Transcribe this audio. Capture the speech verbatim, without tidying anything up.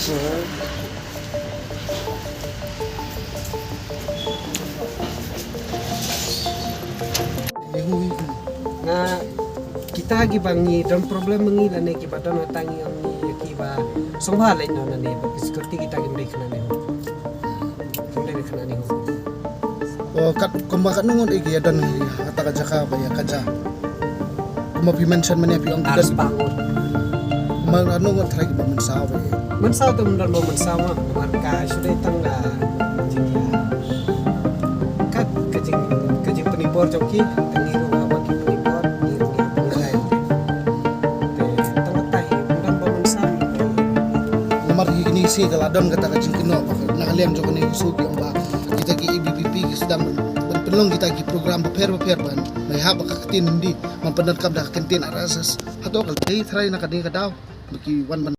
Nga, kita kiba ngi don problem ma ngi lane kiba don hata ngi ong ngi kiba sngewbha leit noh lane ba ki security kita kim dei kane. Kim dei kane. O kat kumba katno ngut ïa ki ïa don hata ka jaka ba ïa ka ja. Kumba phi mention mynne phi ong ki don. Arspah ngut. Kumba katno ngut trai kiba mynsaw ba ïa. Mynsaw te ym don ba mynsaw ma namar ka shu dei tang da jingïa. Kat ka jing ka jingpynipor jong ki tang ngi ruh ba ki pynipor ngi ruh ngi pynipor. Te tang kata hi ym don ba mynsaw. Namar hi kini si ka la don kata ka jingkynnoh ba na ka liang jong kane ka shu ki ong ba kita ki A B V P ki sdang ban pynlong kita ki program bapher bapher ban ngai hap ba ka ktien Hindi ban pyndonkam da ka ktien R S S. Hato ka dei trai na kane ka daw ba ki wan ban